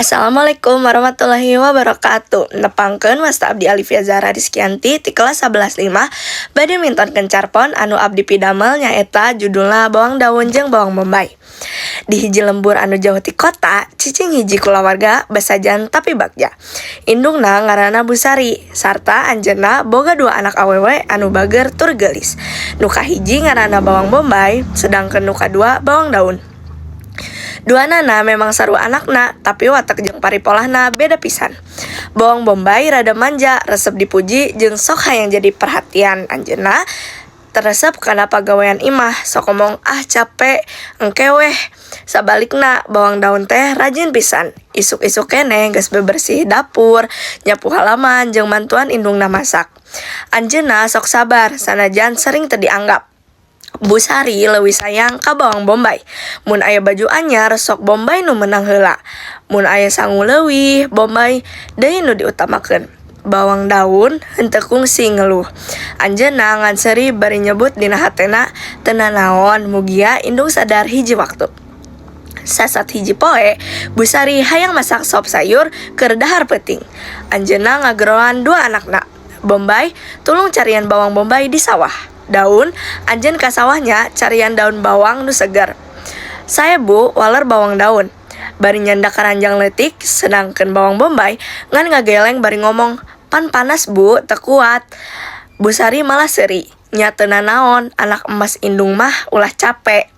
Assalamualaikum warahmatullahi wabarakatuh. Nepangkeun, wasta abdi Alivia Zahra Rizkianti ti kelas 11 5 bade mintonkeun carpon anu abdi pidamel, nyaeta judulna Bawang Daun jeung Bawang Bombay. Di hiji lembur anu jauh ti kota, cicing hiji kulawarga basajan tapi bagja. Indungna ngaranna Bu Sari sarta anjeunna boga dua anak awewe anu bager tur geulis. Nu kahiji ngaranna Bawang Bombay, sedangkeun nu kadua Bawang Daun. Duanana memang sarua anakna, tapi watek jeung paripolahna beda pisan. Bawang Bombay rada manja, resep dipuji jeung sok hayang jadi perhatian. Anjeunna teu resep kana pagawean imah, sok ngomong, "Ah, cape, engke weh." Sabalikna, Bawang Daun teh rajin pisan. Isuk-isuk keneh geus bebersih dapur, nyapu halaman jeung mantuan indungna masak. Anjeunna sok sabar sanajan sering teu dianggap. Bu Sari leuwih sayang ka Bawang Bombay. Mun aya baju anyar, sok Bombay nu meunang heula. Mun aya sangu leuwih, Bombay deui nu diutamakeun. Bawang Daun henteu kungsi ngeluh. Anjeunna ngan seuri bari nyebut dina hatena, "Teu nanaon, mugia indung sadar hiji waktu." Sasat hiji poe, Bu Sari hayang masak sop sayur keur dahar peuting. Anjeunna ngageroan dua anakna. "Bombay, tulung carian bawang bombay di sawah. Daun, anjeun ka sawah nya, carian daun bawang nu seger." "Sae, Bu," waler Bawang Daun bari nyandak karanjang leutik, sedangkeun Bawang Bombay ngan ngageleng bari ngomong, "Pan panas, Bu, teu kuat." Bu Sari malah seuri, "Nya teu nanaon, anak emas indung mah ulah cape."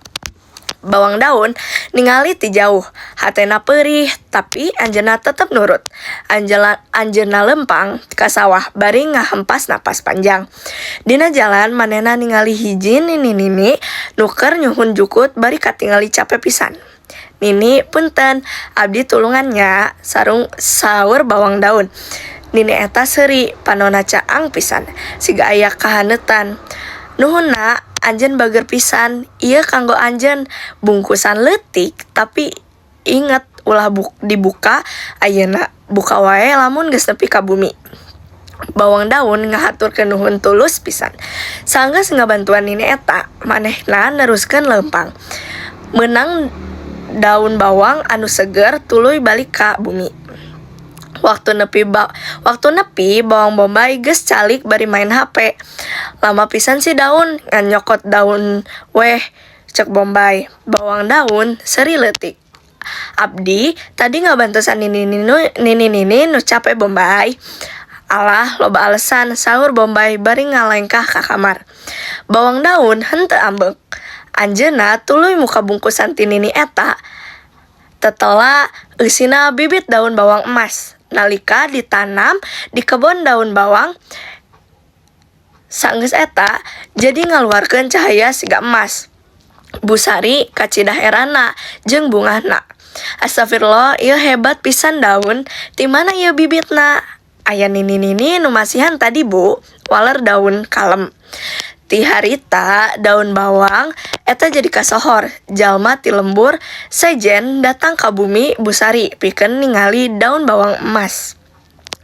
Bawang Daun ningali ti jauh, hatena peurih, tapi anjeunna tetep nurut. Anjeunna leumpang ka sawah bari ngahempas napas panjang. Dina jalan manehna ningali hiji nini-nini nu keur nyuhun jukut bari katingali cape pisan. "Nini, punten, abdi tulungan nya," sarung saur Bawang Daun. Nini eta seuri, panonna caang pisan, siga aya kahaneutan. "Nuhun, Na, anjeun bager pisan. Ieu kanggo anjeun, bungkusan leutik, tapi inget, ulah dibuka ayeuna, buka wae lamun geus nepi ka bumi." Bawang Daun ngahaturkeun nuhun tulus pisan. Sanggeus ngabantuan nini eta, manehna neruskeun leumpang. Meunang daun bawang anu seger, tuluy balik ka bumi. Waktu nepi, Bawang Bombay geus calik bari maen hape. "Lama pisan si Daun, ngan nyokot daun weh," cek Bombay. Bawang Daun seuri leutik. "Abdi tadi ngabantosan nini-nini nu cape, Bombay." "Alah, loba alesan," saur Bombay bari ngalengkah ka kamar. Bawang Daun henteu ambek. Anjeunna tuluy muka bungkusan ti nini eta. Tetela eusina bibit daun bawang emas. Nalika ditanam di kebon daun bawang, sanggeus eta jadi ngaluarkeun cahaya siga emas. Bu Sari kacida heranna jeung bungahna. "Astagfirullah, ieu hebat pisan, Daun. Ti mana ieu bibitna?" "Aya nini-nini nu masihan tadi, Bu," waler Daun kalem. Ti harita daun bawang eta jadi kasohor. Jalma ti lembur sejen datang ka bumi Bu Sari pikeun ningali daun bawang emas.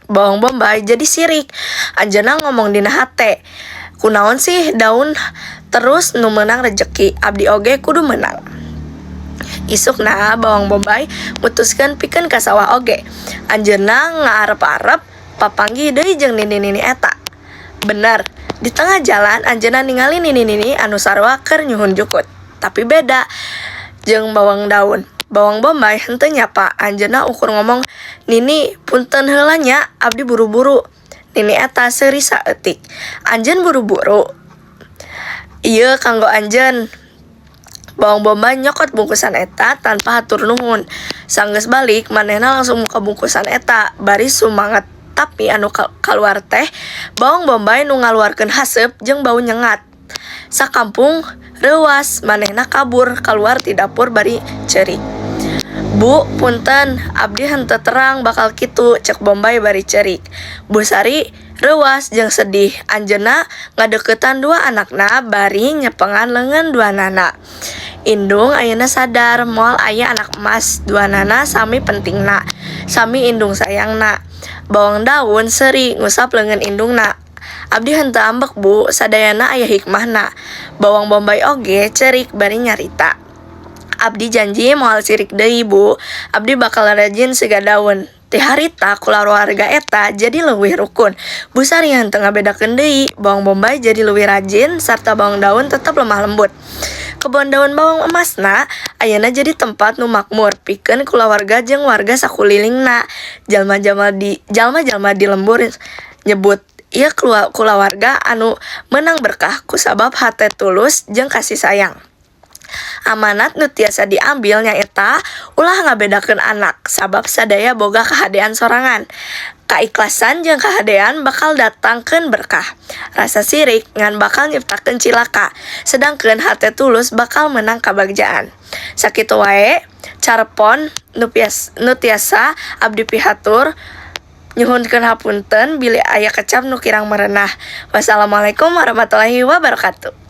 Bawang Bombay jadi sirik. Anjeunna ngomong dina hate, "Kunaon sih Daun terus nu meunang rejeki, abdi oge kudu meunang." Isukna Bawang Bombay mutuskeun pikeun ka sawah oge. Anjeunna ngaarep-arep papanggih deui jeung nini-nini eta. Bener, di tengah jalan anjeunna ningali nini-nini anu sarua keur nyuhun jukut, tapi beda jeung Bawang Daun. Bawang Bombay henteu nyapa, anjeunna ukur ngomong, "Nini, punten heula nya, abdi buru-buru." Nini eta seuri saeutik. "Anjeun buru-buru? Ieu kanggo anjeun." Bawang Bombay nyokot bungkusan eta tanpa hatur nuhun. Sanggeus balik, manehna langsung muka bungkusan eta bari sumanget, tapi anu kaluar teh bawang bombay nu ngaluarkeun haseup jeung bau nyengat. Sakampung reuwas. Manehna kabur kaluar ti dapur bari ceurik. "Bu, punten, abdi henteu terang bakal kitu," cek Bombay bari ceurik. Bu Sari reuwas jeung sedih. Anjeunna ngadeuketan dua anakna bari nyepengan leungeun duanana. "Indung ayeuna sadar, moal aya anak emas, duanana sami pentingna, sami indung sayangna." Bawang Daun seuri ngusap leungeun indungna. "Abdi henteu ambek, Bu, sadayana aya hikmahna." Bawang Bombay oge ceurik bari nyarita. Abdi janji moal sirik deui, Bu. Abdi bakal rajin siga daun. Ti harita kulawarga eta jadi leuwih rukun. Bu Sari henteu ngabedakeun deui, bawang bombay jadi leuwih rajin sarta bawang daun tetep lemah lembut. Kebon daun bawang emasna ayeuna jadi tempat nu makmur pikeun kulawarga jeung warga sakulilingna. Jalma-jalma di lembur nyebut ieu kulawarga anu meunang berkah kusabab hate tulus jeung kasih sayang. Amanat nu tiasa diambil nyaeta ulah ngabedakeun anak sabab sadaya boga kahadean sorangan. Kaikhlasan jeung kahadean bakal datangkeun berkah. Rasa sirik ngan bakal nyiptakeun cilaka, sedangkeun hate tulus bakal meunang kabagjaan. Sakitu wae carepon nu tiasa abdi pihatur. Nyuhunkeun hapunten bilih aya kecap nu kirang merenah. Wassalamualaikum warahmatullahi wabarakatuh.